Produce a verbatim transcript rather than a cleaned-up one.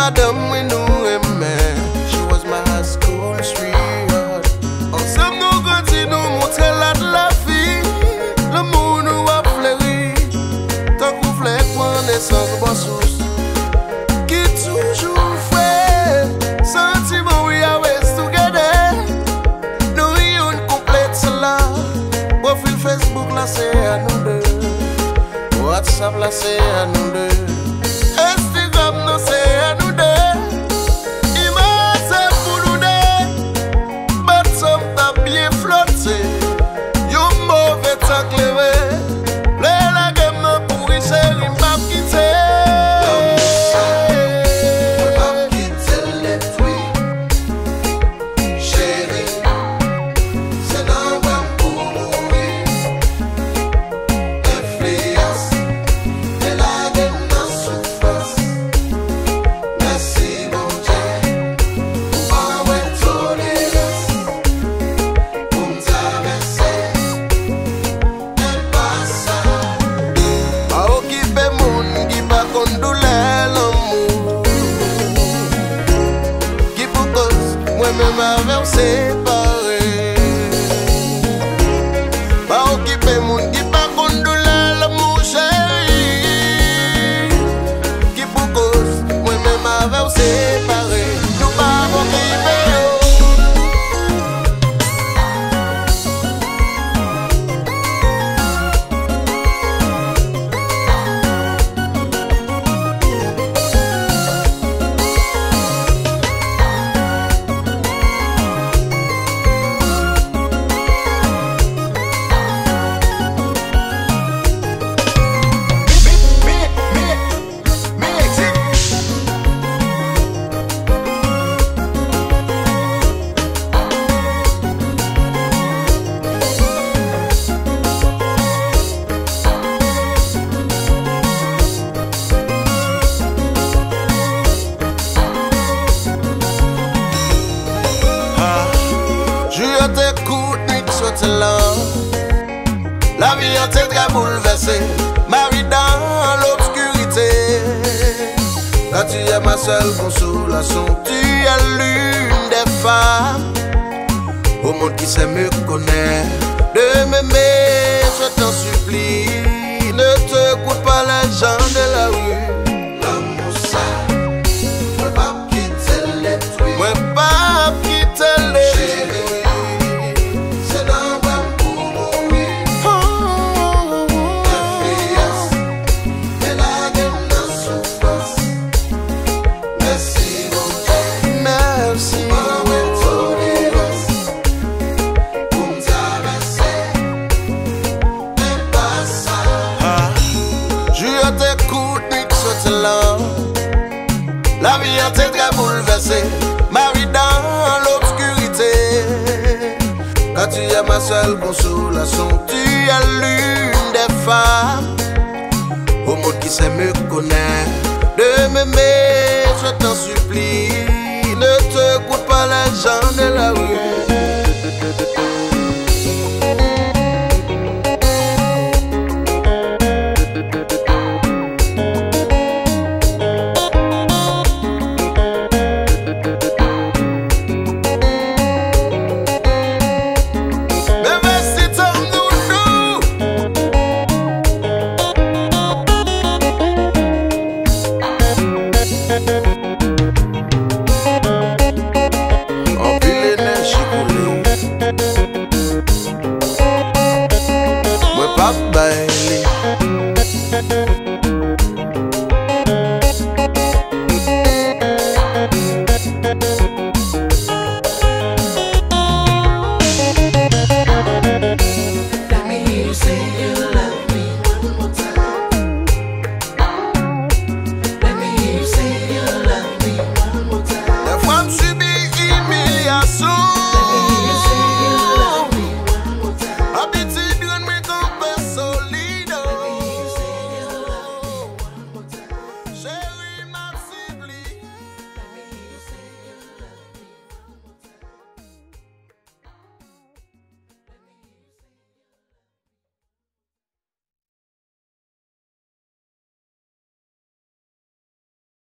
Madanm mwen nou renmen, she was my high school sweetheart. Ansanm nou grandi, nou montre l lavi. Lanmou nou ap fleri, tankou flè k pran nesans bò sous. Ki toujou fre, santiman we always together. Nou youn complete love. Pwofil Facebook la se a nou de. WhatsApp la se a nou de. Instagram nan se a nou de. Imaj se pou nou de. But some t ap byen flote. Yon move tan k leve. Lè lage m nan kouri, cheri, m p ap kite. Lanmou sa, mwen p ap kite l detwi. Cheri, se nan bra m pou mouri. Enfliyans te lage m nan soufrans. Mèsi Bondye, ou ban mwen tolerans pou m travèse. Pa okipe moun ki pa konn doulè lanmou, ki pou koz mwen menm avè w separe. Pa okipe moun ki pa konn doulè lanmou, cheri, ki pou koz mwen menm avè w separe. Nou pa okipe yo. Jou yo te kout, nwit sot lan. Lavi an te trè boulvèse, mari dans l'obscurité. Quand tu es ma seule consolation, tu es l'une des femmes au monde qui sait me connaître, de m'aimer, je t'en supplie. Ne t'écoute pas les gens de la rue. Lanmou sa, mwen p ap kite l detwi. Mwen p ap kite l detwi. Cheri, se nan bra m pou mouri. Enfliyans te lage m nan soufrans. Mèsi Bondye, mèsi, ou ban mwen tolerans pou m travèse enpas sa. Jou yo te kout, nwit sot lan. Lavi an te trè boulvèse, mari dans l'obscurité. Quand tu es ma seule consolation, tu es l'une des femmes au monde qui sait me connaître, de m'aimer, je t'en supplie. Ne t'écoute pas les gens de la rue.